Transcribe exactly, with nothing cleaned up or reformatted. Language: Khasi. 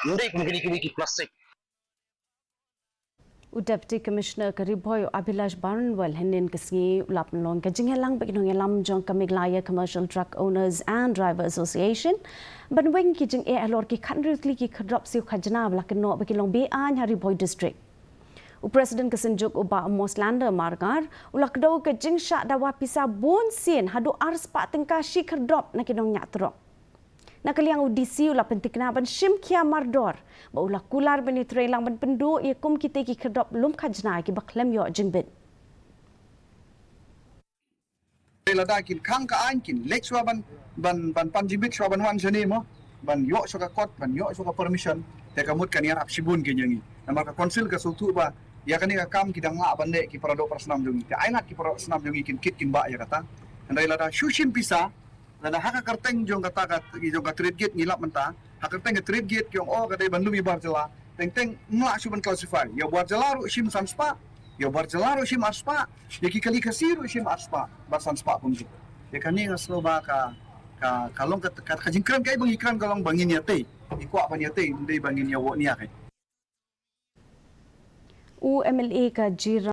Ym dei kum kine kiwei ki plastik. U Deputy Commissioner ka Ri Bhoi u Abhilash Baranwal hynnin ka sngi u la pynlong ka jingïalang bad ki nongïalam jong ka Meghalaya Commercial Truck Owners and Driver Association ban weng ki jingeh halor ki khathynriew tylli ki khyrdop siew khajna ba la kynnoh ba ki long be-aiñ ha Ri Bhoi District. U President ka Synjuk u Bah Moslander Marngar u la kdew ka jingshah dawa pisa bun sien haduh arspah tyngka shi khyrdop na ki nongñiah trok. Na ka liang u D C u la pyntikna ban shim khia mardor bad u la kular ban ïatreilang ban pynduh ïa kum kitei ki khyrdop lum khajna kiba khlem ïoh jingbit. Lada kin khang ka aiñ kin leit shuwa ban ban ban pan jingbit shuwa ban wan shane mo, ban ïoh shuwa ka kot, ban ïoh shuwa ka permission. Te ka mut kan ïarap shibun kein ïa ngi. Namar ka council ka sngewthuh ba ïa kane ka kam ki dang lah ban leh ki para doh para snam jong ngi. Te ai lad ki para doh para snam jong ngi kin kit kin bah ïa kata. Hynrei lada shu shim pisa, lada ha ka kyrteng jong kata ka, jong ka trade gate ngi lap mynta, ha kyrteng ka trade gate ki ong, oh, ka dei ban lum ïa bar jylla. Teng teng ym lah shuh ban classify. Ïa bar jylla ruh shim san spah, ïa bar jylla ruh shim ar spah, ïa ki kali Khasi ruh shim ar spah bad san spah pynjur. Ïa kane nga sngew ba ka, ka, ka long ka, ka, ka jingkren kaei ba ngi kren ka long ba ngin ïatei. Ngi kwah ban ïatei, ym dei ba ngin ïa woh nia kaei. U M L A ka Jira